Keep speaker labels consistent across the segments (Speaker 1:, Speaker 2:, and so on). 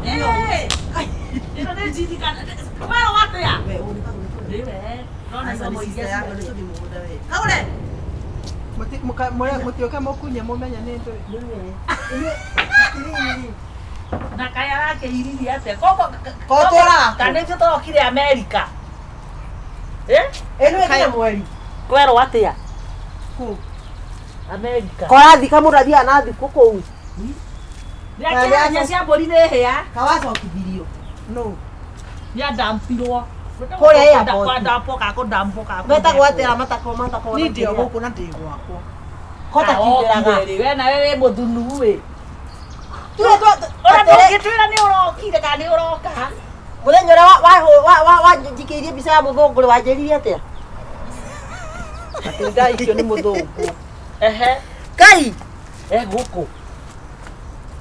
Speaker 1: Tiga.
Speaker 2: Eh. Ĩno nĩ njini kana werwo atĩa?
Speaker 1: We ũyũ nĩ Kagũre tũrĩ.
Speaker 2: Nĩwe. Ndona
Speaker 1: Aca
Speaker 2: iromo
Speaker 1: nĩ
Speaker 2: iria
Speaker 1: sister yako nĩ
Speaker 2: ciothe.
Speaker 1: tũthiĩ mũgũnda we. Kagũre.
Speaker 3: Mũtioke mũkunye mũmenye nĩ ndũĩ.
Speaker 1: Nĩwe. Inyuĩ atĩrĩrĩ.
Speaker 2: Na kaĩ arakĩiririe atĩa? Koguo
Speaker 1: Ko tũraga kũ?
Speaker 2: kana ithuĩ tũrokire Amerika. Eh?
Speaker 1: Ĩno ĩkinya mweri.
Speaker 2: Kwerwo atĩa?
Speaker 1: Kũ?
Speaker 2: Amerika.
Speaker 1: Korathi kamũndũ athiaga na thikũ kũu.
Speaker 2: Nĩakĩhanya cia mbũri nĩ hĩa.
Speaker 1: Kawacokithirio.
Speaker 3: No.
Speaker 2: Nĩandampirwo.
Speaker 1: Kũrĩa airport.
Speaker 2: Kwandampwo ka kũndampwo ka
Speaker 1: Metagwo atĩa matako matako.
Speaker 3: Niĩ ndĩ o gũkũ na ndĩ gwakwa.
Speaker 1: Kota kiumĩraga.
Speaker 2: We nawe wĩ mũthunu ĩ.
Speaker 1: Tuge
Speaker 2: Ũrĩa ndũngĩtwĩra nĩ ũrokire kana nĩ ũroka.
Speaker 1: Mũthenya ũrĩa wanjikĩirie mbica ya mũthũngũ rĩ wanjĩrire atĩa?
Speaker 3: Atĩ ndaikio nĩ mũthũngũ.
Speaker 2: Ehe.
Speaker 1: Kai!
Speaker 2: Eh gũkũ.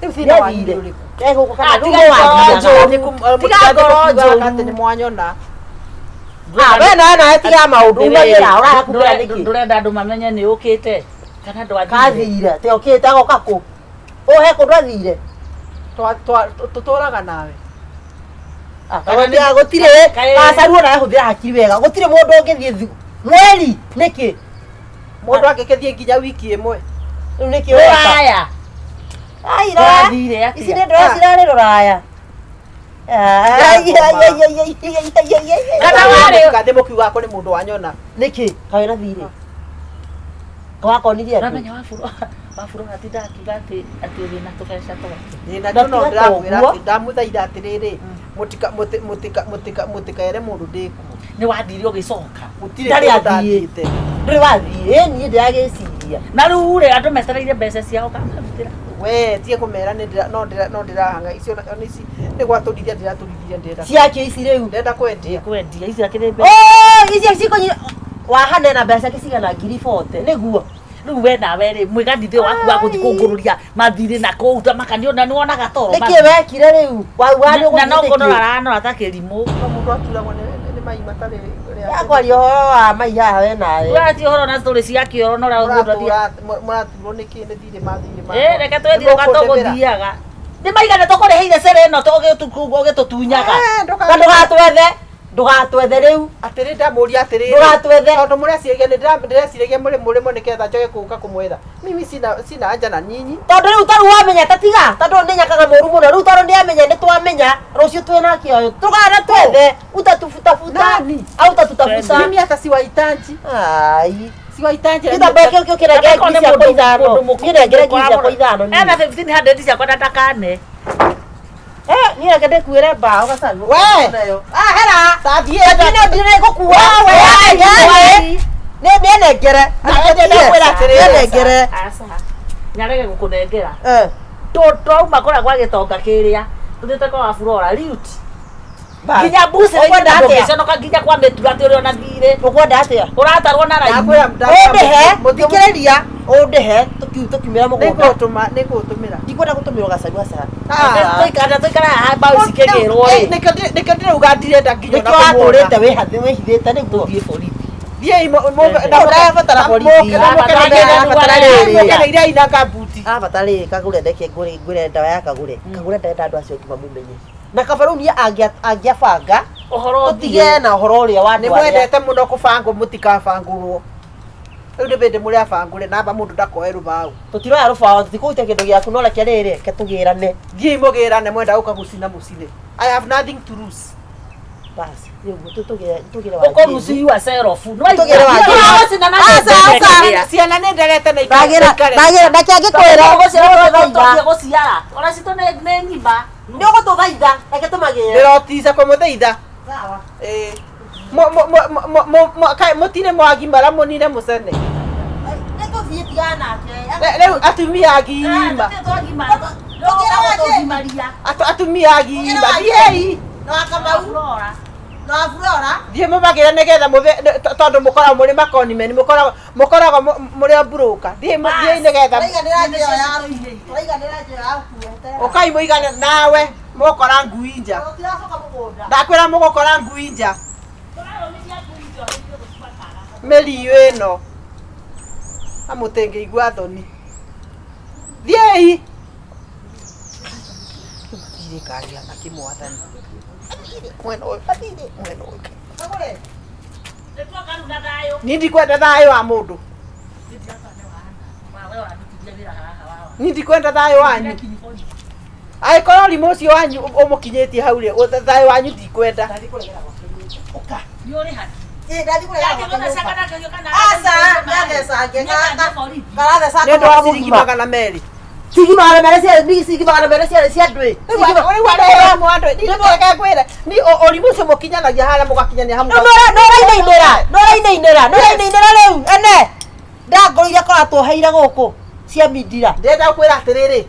Speaker 3: Rĩu thĩna wanyu nĩ
Speaker 1: Nĩathire.
Speaker 3: ũrĩkũ?
Speaker 1: Eh gũkũ kana
Speaker 2: Ah,
Speaker 1: rĩu
Speaker 2: tiga
Speaker 1: nĩ
Speaker 2: ngoro
Speaker 1: wathiaga.
Speaker 2: njũru. Tiga ngoro njũru.
Speaker 3: Atĩ nĩ mwanyona.
Speaker 1: Ah, we nawe nawe tiga maũndũ umagĩra ũraga kumbĩra nĩkĩ?
Speaker 2: Ndũrenda andũ mamenye nĩ ũkĩte kana ndwathire.
Speaker 1: Kathire, te okĩte agoka kũ? Ũhe kũ ndwathire?
Speaker 3: Tũtũraga nawe.
Speaker 1: Ah,
Speaker 2: Kana nĩ-
Speaker 1: gũtirĩ gũtirĩ
Speaker 2: Kaĩ-
Speaker 1: gacaruo na hũthĩra hakiri wega gũtirĩ mũndũ ũngĩthiĩ mweri nĩkĩ
Speaker 3: Mũndũ angĩkĩthiĩ nginya wiki ĩmwe.
Speaker 1: rĩu nĩkĩ ũreka
Speaker 2: Rũraya.
Speaker 1: Ai, rũraya.
Speaker 2: Ndwathire atĩa?
Speaker 1: Ici nĩ ndũraya cirarĩ rũraya. Ai, ai, ai, ai, ai, ai, ai, ai, ai, ai.
Speaker 2: Kana warĩ-
Speaker 3: Mũtigathiĩ mũkiugaga kũrĩ mũndũ wanyona.
Speaker 1: Nĩkĩ kaĩ na thirĩ kawakonire andũ
Speaker 2: Ũramenya waburo atinda akiuga atĩ atĩ wĩna tũbeca twake.
Speaker 3: Ĩ, na no
Speaker 1: Na tiga
Speaker 3: ndĩramwĩra
Speaker 1: toguo.
Speaker 3: atĩ ndamũthaitha atĩrĩrĩ mũtika mũti- mũtika mũtika mũtikaere mũndũ ndĩkuo.
Speaker 2: Nĩ wathire ũgĩcoka.
Speaker 3: Gũtirĩ
Speaker 1: Ndarĩ
Speaker 3: kũndũ
Speaker 1: athiĩ.
Speaker 3: ndathiĩte.
Speaker 1: Ndũrĩ wathiĩ ĩ niĩ ndĩragĩciria
Speaker 2: Na rĩu rĩ andũ metereire mbeca ciao kamarutĩra.
Speaker 3: We tie kũmera nĩ ndĩra- no ndĩra- no ndĩrahanga icio na- ici nĩ gwatũrithia ndĩratũrithirie ndĩrenda
Speaker 1: ciake ici rĩu
Speaker 3: ndĩrenda kwendia.
Speaker 2: Kwendia ici akĩrĩ mbeca.
Speaker 1: Oh, icio cikũnyi wahane na mbeca cigana ngiri bote nĩguo
Speaker 2: Rĩu we nawe rĩ mwĩganithio waku wa gũthiĩ kũngũrũria mathirĩ na kũu ta makanio na nĩwonaga toro.
Speaker 1: nĩkĩ wekire rĩu wauga nĩ
Speaker 2: Na no
Speaker 1: ũgũthiĩ
Speaker 2: kũnora
Speaker 1: nĩkĩ
Speaker 2: aranora ta kĩrimũ.
Speaker 3: No mũndũ aturagwo nĩ mai matarĩ rĩa-
Speaker 1: yakwaria ũhoro wa mai haha we nawe
Speaker 2: Ũrathi ũhoro na story cia kĩoro na ũrĩa mũndũ athiaga.
Speaker 3: Mũraturwo nĩ kĩ nĩ thirĩ mathirĩ makwa.
Speaker 2: Eh, reke twĩthire kwa
Speaker 3: Nĩmũkũndemera.
Speaker 2: tũgũthiaga. Nĩ maigana tũkũrĩhĩire cere ĩno ũgĩtũtunyaga.
Speaker 3: Eh, ndũka-
Speaker 1: na ndũgatwethe ndũgatwethe rĩu
Speaker 3: Atĩrĩ ndamũria atĩrĩrĩ.
Speaker 1: Ndũgatwethe.
Speaker 3: Tondũ mũreciragia nĩ ndĩreciragia mũrĩ mũrĩmo nĩgetha njoke gũka kũmwetha. Mimi sina sina haja na nyinyi.
Speaker 1: tondũ rĩu tarĩu wamenya ta tiga tondũ nĩ nyakaga mũru mũno rĩu tondũ nĩamenya nĩ twamenya rũciũ twĩna kĩoyo tũgana twethe utatufutafuta
Speaker 3: Nani?
Speaker 1: au utatutafuta
Speaker 3: Mimi hata siwahitaji.
Speaker 1: ai
Speaker 3: Siwahitaji.
Speaker 1: gĩtambaya kĩu kĩu kĩnengere ngiri ciakwa ithano niĩ nengere ngiri ciakwa ithano niĩ.
Speaker 2: Ena 1500 ciakwa na ndakane.
Speaker 1: Eh, niĩ reke ndĩkuĩre mbaũ gacaũ
Speaker 3: We!
Speaker 1: Ah, hera
Speaker 3: Tathiĩ
Speaker 1: Lakini ndire gũkua
Speaker 3: We,
Speaker 1: we nĩ nĩnengere
Speaker 3: Ndakwĩra atĩrĩrĩ.
Speaker 1: nĩnengere
Speaker 2: Aca. Nyarege gũkũnengera.
Speaker 1: Eh,
Speaker 2: Twauma kũrĩa gwa gĩtonga kĩrĩa tũthiĩte kwa Waburora riut
Speaker 1: bas.
Speaker 2: nginya mbuci
Speaker 1: Ũkwenda atĩa?
Speaker 2: ndũngĩconoka nginya kwa mĩtura atĩ ũrĩ ona thirĩ
Speaker 1: ũkwenda atĩa
Speaker 2: ũratarwo na raini
Speaker 3: Ndakwĩra
Speaker 1: ũndĩhe thikĩrĩria ũndĩhe tũkiumĩra mũgũnda
Speaker 3: Nĩngũtũma nĩngũtũmĩra.
Speaker 1: ndikwenda gũtũmĩrwo gacaũ aca
Speaker 2: Tũikara tũikara haha mbaũ cikĩgĩrwo rĩ
Speaker 3: Nĩkĩo ndĩrauga ndirenda nginya
Speaker 1: nĩkĩo watũrĩte wĩhithĩte nĩguo
Speaker 2: tũthiĩ borithi
Speaker 3: Thiĩi
Speaker 1: Ũrabatara borithi. Arabatara rĩrĩ.
Speaker 3: mũkeneire ina kambuti.
Speaker 1: abatara rĩrĩ kagũre ndeke ngũre ndawa ya kagũre kagũre ndarenda andũ acio angĩ mamumenye na kaba rĩu niĩ angĩabanga
Speaker 2: ũhoro
Speaker 1: tũtige na ũhoro ũrĩa wa
Speaker 3: Nĩ
Speaker 1: andũ arĩa
Speaker 3: mwendete mũno kũbangwo mũtikabangũrwo. Rĩu nĩ bĩndĩ mũrĩ abangũre namba mũndũ ndakoe rũbaũ.
Speaker 1: tũtiroya rũbaũ tũtikũruta kĩndũ gĩaku no reke rĩrĩ reke tũgĩrane
Speaker 3: Thiĩi mũgĩrane mwenda gũka gũcina mũcine. I have nothing to lose.
Speaker 1: basi rĩu tũgĩre
Speaker 2: ũkũruci yourself
Speaker 1: Tũgĩre wa
Speaker 2: nĩwaigua
Speaker 1: Aca, aca.
Speaker 3: Ciana nĩ nderete na
Speaker 1: ndagĩra
Speaker 3: ikare.
Speaker 1: ndagĩra ndake angĩkwĩra
Speaker 2: tũthiĩ gũciara ona citũ nĩ ng'ima
Speaker 1: nĩ ũgũtũthaitha reke tũmagĩre
Speaker 3: Ndĩrotica kũmũthaitha.
Speaker 1: Sawa.
Speaker 3: Ĩĩ. Kaĩ mũtirĩ mwagimara mũnine mũcene.
Speaker 1: Nĩ tũthiĩ tigana nake
Speaker 3: Rĩu atumia agima.
Speaker 2: tũgimaria
Speaker 3: Atumia agima. Thiĩi.
Speaker 1: na wakamau na waburora
Speaker 3: Thiĩ mũmagĩre nĩgetha mũbe tondũ mũkoragwo mũrĩ makonimeni mũkoragwo mũkoragwo mũrĩ a mburũka. Thiĩi thiĩi nĩgetha
Speaker 1: tũraiganĩra njĩra ya tũraiganĩra njĩra ya gũkuĩte
Speaker 3: ũkai mũigane nawe mũgũkora ngui nja.
Speaker 1: tũtiracoka mũgũnda
Speaker 3: Ndakwĩra mũgũkora ngui nja. Mĩriũ ĩno. Na mũtingĩigua thoni. Thiĩi. Ngari ya makĩmwathani. Athire mwena ũyũ, athire mwena ũyũ. Kagũre.
Speaker 2: Nĩtwoka rĩu na thayũ.
Speaker 3: Niĩ ndikwenda thayũ wa mũndũ. Niĩ ndikwenda thayũ wanyu. Angĩkorwo ũrimũ ũcio wanyu ũmũkinyĩtie hau rĩ, thayũ wanyu ndikwenda.
Speaker 1: Ũka.
Speaker 2: Nĩ ũrĩ haki.
Speaker 1: Ĩ, ndathiĩ kũregera gwake nyũmba. Aca, nĩathecange, karatheca
Speaker 3: Nĩ ũndũ wa ciringi 200.
Speaker 1: Ciringi 200 cia ciringi 200 cia ndwĩ.
Speaker 3: Rĩu arĩa mwandũ, reke ngwĩre, ni ũrimũ ũcio mũkinyanagia harĩa mũgakinyania hamwe.
Speaker 1: Norainainĩra, norainainĩra, norainainĩra rĩu ene. Ndangũrĩire kora tuoheire gũkũ cia mindira.
Speaker 3: Ndĩrenda gũkwĩra atĩrĩrĩ,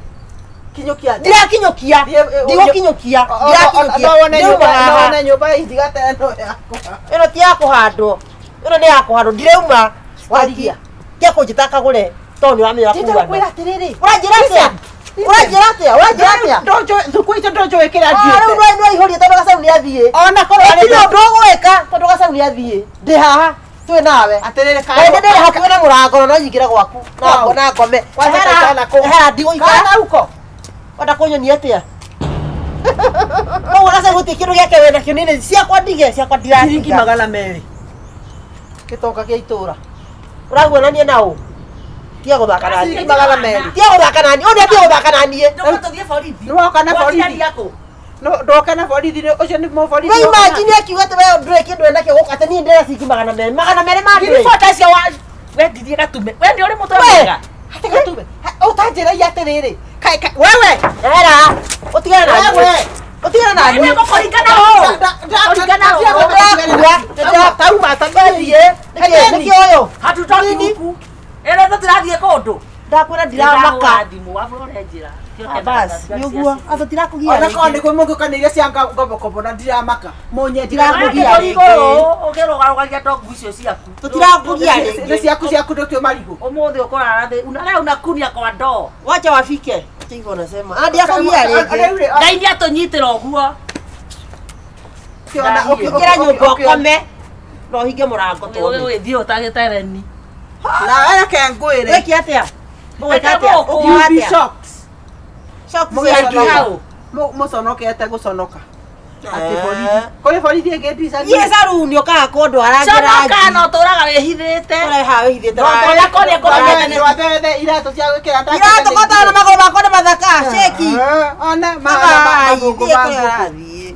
Speaker 3: kinyũkia nja.
Speaker 1: Ndirakinyũkia, ndigũkinyũkia, ndirakinyũkia.
Speaker 3: No wone
Speaker 1: Ndĩrauma
Speaker 3: nyũmba, no
Speaker 1: haha.
Speaker 3: wone nyũmba itigate ĩno yakwa.
Speaker 1: Ĩno ti ya kũhandwo, ĩno nĩ ya kũhandwo, ndirauma.
Speaker 3: Warigia.
Speaker 1: Tiga kũnjĩta kagũre tondũ nĩ ũramenya
Speaker 3: Ndĩrenda
Speaker 1: kuana.
Speaker 3: gũkwĩra atĩrĩrĩ,
Speaker 1: Ũranjĩra atĩa? Ũranjĩra atĩa? Ũranjĩra atĩa?
Speaker 3: Ndũnjũĩ, thukũ icio ndũnjũĩ kĩrĩa
Speaker 1: Ah, rĩu
Speaker 3: nduĩte.
Speaker 1: nĩ waihũria tondũ gacau nĩ athiĩ.
Speaker 3: Ona korwo arĩ
Speaker 1: Gũtirĩ ũndũ ũgwĩka tondũ gacau nĩ athiĩ. Ndĩ haha twĩ nawe.
Speaker 3: Atĩrĩrĩ,
Speaker 1: Na ndĩ ndĩrĩ hakuhĩ na mũrango no nyingĩre gwaku na
Speaker 3: Wow.
Speaker 1: na ngome.
Speaker 3: Kwanza
Speaker 1: Ehera,
Speaker 3: kaikara kũu.
Speaker 1: ehera ndigũikara.
Speaker 3: Kana uko.
Speaker 1: Wenda kũnyonia atĩa? Koguo gacau gũtirĩ kĩndũ gĩake wĩ nakĩo niĩ nĩ ciakwa ndige ciakwa
Speaker 3: Ciringi
Speaker 1: ndiratiga.
Speaker 3: 200. Gĩtonga gĩa itũra.
Speaker 1: Ũraguonania na ũ? Tiga gũthaka na
Speaker 3: Ciringi
Speaker 1: niĩ.
Speaker 3: 200.
Speaker 1: Tiga gũthaka na niĩ. Ũyũ nĩ atiga gũthaka na niĩ.
Speaker 2: Tũthiĩ borithi.
Speaker 3: Nĩ woka na borithi.
Speaker 2: Gwaciari aku.
Speaker 3: No ndoka na borithi nĩ- ũcio nĩ mũborithi.
Speaker 1: No imagine akiuga atĩ we ndũrĩ kĩndũ enakĩo gũkũ atĩ niĩ ndĩrenda ciringi 200. 200 ma ndwĩ.
Speaker 2: Ngiri bota icio wa wendirie gatume. We nĩ ũrĩ mũtwe
Speaker 1: We.
Speaker 2: mwega.
Speaker 3: Atĩ gatume. Ũtanjĩragia atĩrĩrĩ. Kai kai wewe.
Speaker 1: Ehera. Ũtigane na niĩ.
Speaker 3: Wewe.
Speaker 1: Ũtigane na
Speaker 2: Nĩ
Speaker 1: niĩ.
Speaker 2: mũkũringana ũũ. Kũringana ũũ.
Speaker 3: Tauma
Speaker 1: Ndathiĩ. Nĩkĩ nĩkĩ ũyũ?
Speaker 2: Hatutoki huku. Ĩno tũtirathiĩ kũndũ.
Speaker 1: Ndakwĩra ndiramaka.
Speaker 2: Thimũ wabũrore njĩra.
Speaker 1: Bas, nĩ ũguo. Atũ tirakũgia
Speaker 3: Ona korwo
Speaker 1: rĩngĩ.
Speaker 3: nĩguo mũngĩũkanĩire cia ngobokobo na ndiramaka. Mũnyendirie
Speaker 1: Ndirakũgia
Speaker 2: Ndirakugia
Speaker 1: rĩngĩ.
Speaker 2: igũrũ ũkĩrũgarũgagia ndongu icio ciaku.
Speaker 1: Tũtirakũgia
Speaker 3: Nĩ
Speaker 1: rĩngĩ.
Speaker 3: ciaku ciaku ndũtue marigũ.
Speaker 2: Ũmũthĩ ũkũrara thĩ. Unarĩa unakunia kwa ndoo.
Speaker 1: Wacha wafike. Acha hivyo nasema. Ah, ndirakũgia rĩngĩ.
Speaker 2: Ngai nĩ atũnyitĩra ũguo.
Speaker 1: Ingĩra nyũmba ũkome. Na ũhinge mũrango tuone.
Speaker 2: Ũgĩthiĩ ũtagĩte reni.
Speaker 3: Na reke ngwĩre.
Speaker 1: Wĩke atĩa? Ũgwĩka
Speaker 2: Reke
Speaker 1: atĩa?
Speaker 2: gũkũ.
Speaker 1: Ũkuga
Speaker 3: You be
Speaker 1: atĩa?
Speaker 3: shocked.
Speaker 1: Shocked
Speaker 3: Mũgĩconoka.
Speaker 1: cia
Speaker 2: Hau.
Speaker 3: Mũconokete gũconoka. Atĩ
Speaker 1: Eh.
Speaker 3: borithi. Kũrĩ borithi ĩngĩ ndica.
Speaker 1: Niĩ saruni ũkaga kũndwara
Speaker 2: Conoka no tũraga wĩhithĩte.
Speaker 1: Ũreha wĩhithĩte.
Speaker 2: Ũrĩa kũrĩa kũrĩa
Speaker 3: Ndwathe iratũ cia gwĩkĩra
Speaker 1: Iratũ kotana na magũrũ makwa nĩ mathaka. Sheki.
Speaker 3: Ona
Speaker 1: Bye.
Speaker 3: mathũngũ
Speaker 1: Thiĩ
Speaker 3: ma
Speaker 1: kũrĩa
Speaker 3: ngũkũ.
Speaker 1: ũrathiĩ.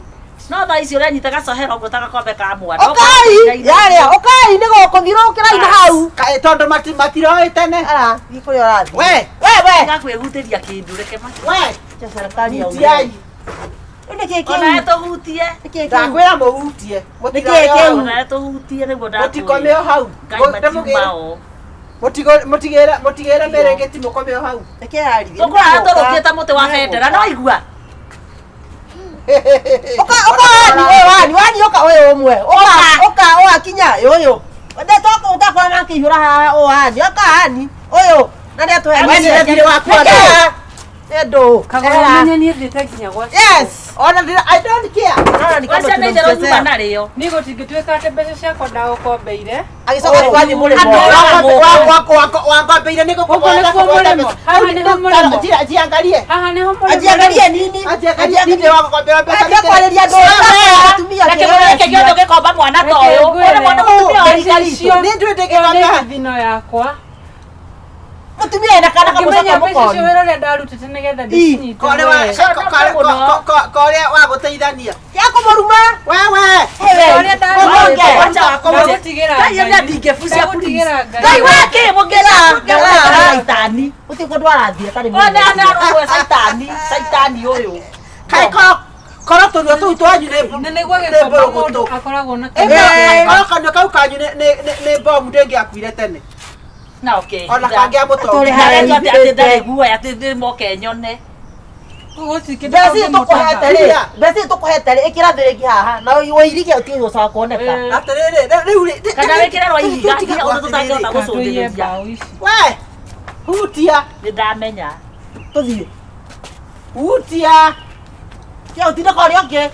Speaker 2: No thaa ici ũranyita gacohero ũguo ta gakombe ka mwana.
Speaker 1: Ũkai, yarĩa, ũkai nĩ gũkũ thiũrũrũkĩra ina hau.
Speaker 3: Kaĩ tondũ matiroĩ tene.
Speaker 1: Ara, thiĩ kũrĩa ũrathiĩ.
Speaker 3: We.
Speaker 1: We, we.
Speaker 2: Gakwĩhutĩria kĩndũ reke ma.
Speaker 3: We.
Speaker 1: Acha serikali ya
Speaker 3: Hutiai.
Speaker 1: Rĩu nĩkĩĩ kĩu?
Speaker 2: Onawe tũhutie.
Speaker 1: Nĩkĩĩ kĩu?
Speaker 3: Ndakwĩra mũhutie.
Speaker 1: Nĩkĩĩ kĩu?
Speaker 2: Onawe tũhutie nĩguo ndakwĩra.
Speaker 3: Mũtikome o hau.
Speaker 2: Ngai matiuma o.
Speaker 3: Mũtigĩre mũtigĩre mĩrĩngĩti mũkome o hau.
Speaker 1: Nĩkĩĩ yarithia?
Speaker 2: Tũkũrara tũrũkĩte mũtĩ wa bendera no igua.
Speaker 1: Ũka, ũka wani, ũyũ wani, wani ũka ũyũ ũmwe. Ũka, ũka, ũka kinya, ũyũ. Ndetoka ũtakora makĩihũra haha ũyũ wani, ũka wani, ũyũ. Na nĩ atũhe.
Speaker 3: We nĩ thirĩ waku
Speaker 1: Nĩkĩĩ?
Speaker 3: andũ.
Speaker 1: Nĩ andũ.
Speaker 4: Kagũra
Speaker 1: Era.
Speaker 4: ũmenye niĩ thiĩte nginya gwa
Speaker 1: Yes.
Speaker 3: Ona ndira I don't care.
Speaker 1: Naona ni kama
Speaker 2: Waciana itherũ nyuma
Speaker 1: tunamchezea.
Speaker 2: narĩo.
Speaker 4: Niĩ gũtingĩtuĩka atĩ mbeca ciakwa ndagũkombeire.
Speaker 1: Agĩcoka twathiĩ mũrĩmo.
Speaker 2: Andũ
Speaker 3: Wangombeire nĩ
Speaker 4: Gũkũ nĩkuo mũrĩmo. Haha nĩho mũrĩmo.
Speaker 3: Jiangalie.
Speaker 4: Haha nĩho mũrĩmo.
Speaker 1: Ajiangalie nini?
Speaker 3: Ajiangalie nini wagokombera mbeca.
Speaker 1: Atia kwarĩria andũ atumia
Speaker 2: Reke reke gĩothe ũgĩkomba mwana ta ũyũ. Ũrĩ mwana mũtumia wa rika ritũ.
Speaker 3: Nĩ ndũĩ
Speaker 4: Ĩyo nĩ
Speaker 3: ndĩngĩkomba.
Speaker 4: thino yakwa.
Speaker 1: Mũtumia ena kana
Speaker 4: Ngĩmenya
Speaker 1: kamũcoka
Speaker 4: mbeca icio
Speaker 1: mũkoni.
Speaker 4: wĩra ũrĩa ndarutĩte nĩgetha ndĩcinyite.
Speaker 3: Kore wa
Speaker 4: we.
Speaker 3: kore wa gũteithania.
Speaker 1: Ya kũmũruma.
Speaker 3: Wewe.
Speaker 4: Wĩra ũrĩa ndarutĩte.
Speaker 2: Wacha wakombe.
Speaker 4: Ndagũtigĩra
Speaker 2: Ngai
Speaker 4: Ngai.
Speaker 2: nĩ ndingĩbucia police.
Speaker 4: Ndagũtigĩra Ngai.
Speaker 2: Ngai wake mũngĩra caitani.
Speaker 1: Gũtirĩ kũndũ arathiĩ atarĩ
Speaker 2: One ane arũgwe caitani, caitani ũyũ.
Speaker 3: Kaĩ korwo korwo tũnua tũu twanyu nĩ
Speaker 4: Na nĩguo
Speaker 3: nĩ
Speaker 4: gĩkomba
Speaker 3: mbũrũgũtũ.
Speaker 4: mũndũ akoragwo na
Speaker 3: Ĩ, korwo kanua kau kanyu nĩ bomu ndĩngĩakuire tene.
Speaker 2: Na okay.
Speaker 3: Ona kangĩa
Speaker 1: Tũrĩ
Speaker 3: mũtongo.
Speaker 1: harĩa
Speaker 2: Atĩ atĩ ndarĩ guoya atĩ ndĩ moke nyone.
Speaker 4: Gũtirĩ kĩndũ
Speaker 1: Mbeca ici tũkũhete
Speaker 4: kũngĩmũtaha.
Speaker 1: rĩ, mbeca ici tũkũhete rĩ, ĩkĩra thĩrĩngi haha na ũirige ũtige gũcoka kuoneka.
Speaker 3: Atĩrĩrĩ, rĩu rĩ
Speaker 2: Kana wĩkĩre rwa ihiga nginya ũndũ tũtangĩhota
Speaker 4: Tũiye
Speaker 2: gũcũthĩrĩria.
Speaker 4: mbaũ ici.
Speaker 3: We. Hutia.
Speaker 2: Nĩ ndamenya.
Speaker 1: Tũthiĩ.
Speaker 3: Hutia.
Speaker 1: Tia ũtinde kwa ũrĩa ũngĩ.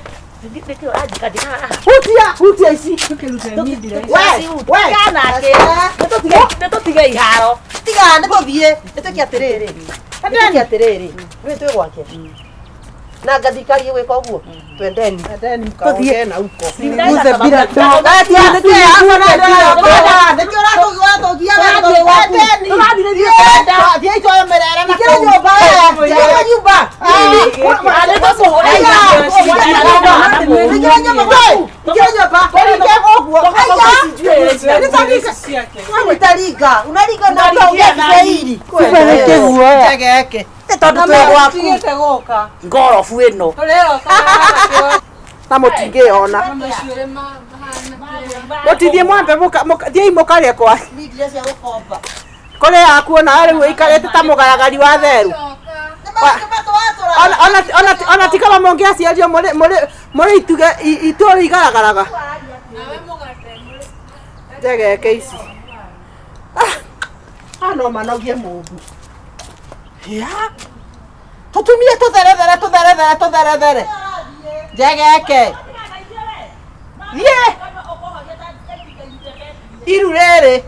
Speaker 2: Nĩkĩ ũranjika ndĩ haha?
Speaker 3: Hutia, hutia ici.
Speaker 4: Tũkĩrute mindira ici.
Speaker 3: We, we.
Speaker 2: Kanake. Nĩ tũtige iharo.
Speaker 1: Tiga nĩ tũthiĩ. Nĩ twĩke atĩrĩrĩ. Nĩ twĩke atĩrĩrĩ. Nĩ twĩ gwake. Na ngathikari ĩgwĩka ũguo. Twendeni.
Speaker 3: Endeni mkaongee na huko.
Speaker 4: Uze bila do.
Speaker 1: Ingĩra nyũmba we. Ingĩra nyũmba. Ingĩra nyũmba we. Ingĩra nyũmba. Aya.
Speaker 4: Ciake.
Speaker 1: Utaringa. Unaringa na utaongea Kiswahili.
Speaker 4: Kwendete
Speaker 1: guoya.
Speaker 3: Njegeke.
Speaker 1: Tondũ twĩ gwaku.
Speaker 4: Tigĩte gũka.
Speaker 2: Ngorobu ĩno.
Speaker 4: Tũreroka
Speaker 3: Na mũtingĩona.
Speaker 4: macuĩrĩ mahana
Speaker 3: Mũtithiĩ mwambe thiĩi mũkarĩe kwa
Speaker 1: Mindire cia gũkomba.
Speaker 3: kũrĩa akuona rĩu ĩikarĩte ta mũgaragari wa theru. Ona ti kaba mũngĩaciario mũrĩ ituge itũũra igaragaraga.
Speaker 4: Nawe mũgate mũrĩ.
Speaker 3: Njegeke ici. Ah, no manogie mũndũ. Ya. Tũtumie tũtherethere tũtherethere tũtherethere. Njegeke. Thiĩ. Iru rĩrĩ.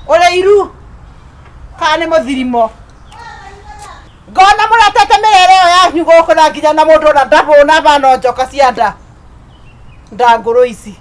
Speaker 3: Ũrĩ iru. Kana nĩ mũthirimo. Ngona mũretete mĩrĩre ĩyo yanyu gũkũ na nginya na mũndũ ona ndabũna bana njoka cia nda. Ndangũrũ ici.